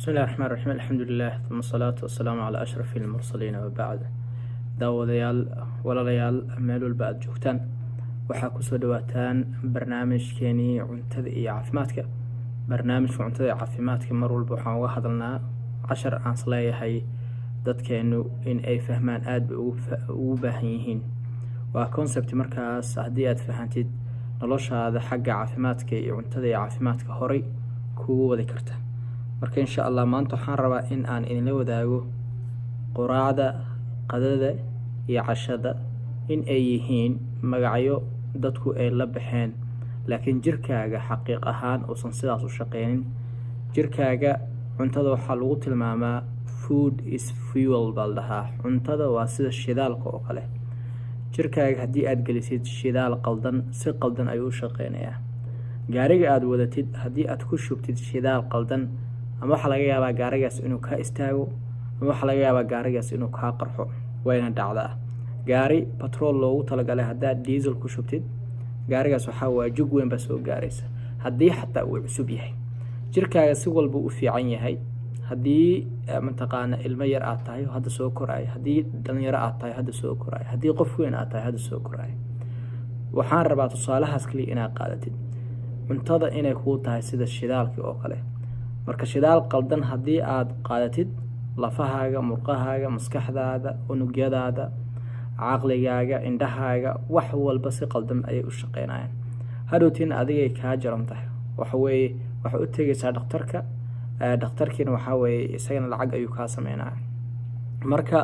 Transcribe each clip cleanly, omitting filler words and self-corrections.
بسم الله الرحمن الرحيم، الحمد لله، ثم الصلاة والسلام على أشرف المرسلين، وبعد. Daawadayaal, walaalayaal, meel walba aada joogtaan, waxaa kusoo dhawaataan barnaamijkeenii cuntada iyo caafimaadka. Barnaamijka cuntada iyo caafimaadka mar walba waxaan uga hadalnaa cashar aan isleeyahay dadkeenu in ay fahmaan aada bay ugu baahan yihiin. Waa concept markaas haddii aad fahantid noloshaada xagga caafimaadka iyo cuntada iyo caafimaadka horay kugu wadi karta. Marka insha Allah maanta waxaan rabaa in aan idinla wadaago quraacda, qadada iyo cashada in ay yihiin magacyo dadku ay la baxeen, laakiin jirkaaga xaqiiq ahaan uusan sidaas u shaqeynin. Jirkaaga cuntada waxaa lagu tilmaamaa "food is fuel" baa la dhahaa. Cuntada waa sida shidaalka oo kale. Jirkaaga haddii aad gelisid shidaal qaldan, si qaldan ayuu u shaqeynayaa. Gaariga aada wadatid haddii aad ku shubtid shidaal qaldan, ama waxaa laga yaabaa gaarigaas inuu kaa istaago, ama waxaa laga yaabaa gaarigaas inuu kaa qarxo. Wayna dhacdaa. Gaari batrool loogu talagalay haddaad diesel ku shubtid, gaarigaas waxaa waa jug weyn baa soo gaaraysa, haddii xataa uu cusub yahay. Jirkaaga si walba u fiican yahay, haddii mataqaana ilmo yar aad tahay hadda soo koraayo, haddii dhalinyaro aad tahay hadda soo koraayo, haddii qof weyn aad tahay hadda soo koraayo, waxaan rabaa tusaalahaas kaliya inaad qaadatid: cuntada inay kuu tahay sida shidaalkii oo kale. Marka shidaal qaldan haddii aad qaadatid, lafahaaga, murqahaaga, maskaxdaada, unugyadaada, caqligaaga, indhahaaga, wax walba si qaldan ayay u shaqeynayaan. Hadhowtiin adigay kaa jaran tahay. Waxa weeye waxaa u tegaysaa dhakhtarka, dhakhtarkiina waxaa weeye isagana lacag ayuu kaa sameynaya. Marka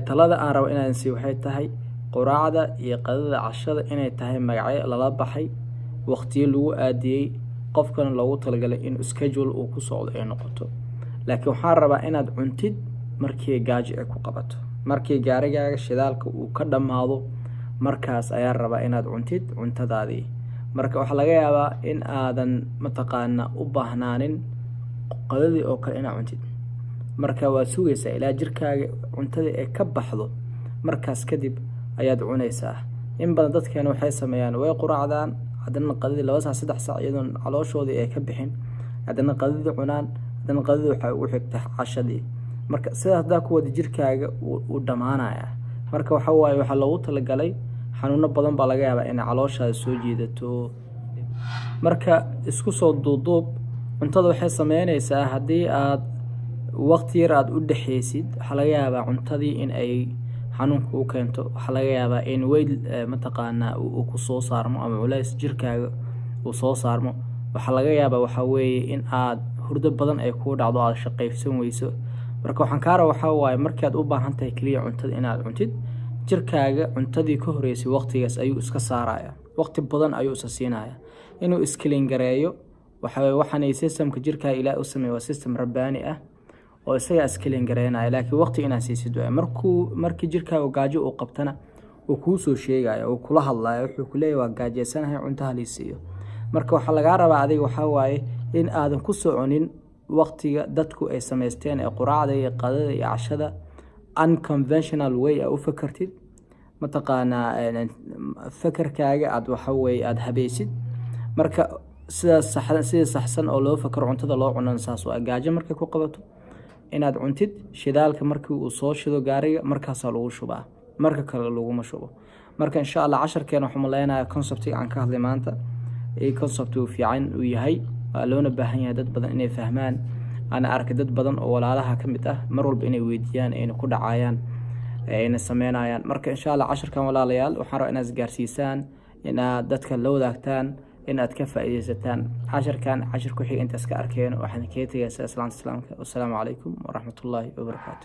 talada aan rabo inaan sii waxay tahay quraacda iyo qadada, cashada inay tahay magacyo lala baxay, waqtiyo lagu aadiyey, qofkana loogu talagalay in schedule uu ku socdo ay noqoto. Laakiin waxaan rabaa inaad cuntid markii gaajo ay ku qabato, markii gaarigaaga shidaalka uu ka dhammaado, markaas ayaa rabaa inaad cuntid cuntadaadii. Marka waxaa laga yaabaa in aadan mataqaana u baahnaanin qadadii oo kale inaad cuntid. Marka waad sugaysaa ilaa jirkaaga cuntadii ay ka baxdo, markaas kadib ayaad cunaysaa. In badan dadkeena waxay sameeyaan, way quraacdaan, haddana qadadii 2 saac, 3 saac iyadoon calooshoodii ay ka bixin, haddana qadadii cunaan, haddana qadadii waxay ugu xigta cashadii. Marka sidaas haddaa ku wada, jirkaaga wuu dhammaanaya. Marka waxa waaye waxaa loogu talagalay xanuuno badan baa laga yaabaa inay calooshaada soo jiidato. Marka isku soo duuduub, cuntada waxay sameyneysaa haddii aad waqti yar aada u dhexeysid, waxaa laga yaabaa cuntadii in ay xanuunka u keento. Waxaa laga yaabaa in weyd mataqaanaa uu ku soo saarmo ama culeys jirkaaga uu soo saarmo. Waxaa laga yaabaa waxaa weeye in aad hurdo badan ay kuu dhacdo, aada shaqaysan weyso. Marka waxaan kaa raba waxaa waaye markii aad u baahan tahay keliya cuntada inaad cuntid, jirkaaga cuntadii ka horeysay waqtigaas ayuu iska saaraya, waqti badan ayuu isa siinaya inuu is clean gareeyo. Waxaweye waxaanay systemka jirkaaga Ilaah u sameeye waa system rabbaani ah oo isagaa is clean gareynaya, laakiin waqti inaad siisid waay. Markii jirkaaga gaajo uu qabtana, uu kuu soo sheegayo, uu kula hadlayo, wuxuu kuleeyahy: "Waa gaajeysanahay, cunto halii siiyo." Marka waxaa lagaa rabaa adiga waxaa waaye in aadan ku soconin waqtiga dadku ay samaysteen ee quraacda iyo qadada iyo cashada. Unconventional way a u fakartid, mataqaanaa fakarkaaga aada waxa weye aada habeysid. Marka sidaas sida saxsan oo loo fakaro cuntada loo cunan saas waa: gaajo markay ku qabato inaad cuntid. Shidaalka markii uu soo shido gaariga, markaasaa lagu shubaa, marka kale laguma shubo. Marka insha Allah casharkeena waxuu maleynayaa conceptiga aan ka hadlay maanta concept uu fiican uu yahay, waa loona baahan yahay dad badan inay fahmaan. Ana arkay dad badan oo walaalaha ka mid ah mar walba inay weydiiyaan, ayna ku dhacayaan, ayna sameynayaan. Marka insha Allah casharkan, walaalayaal, waxaan rabaa inaad isgaarsiisaan, inaad dadka la wadaagtaan, in aad ka faa'iidaysataan casharkan. Cashar ku xiga intaas ka arkeen, waxaan kaga tegaysaa islaanta islaamka. Wasalaamu calaykum waraxmatullaahi wabarakaatu.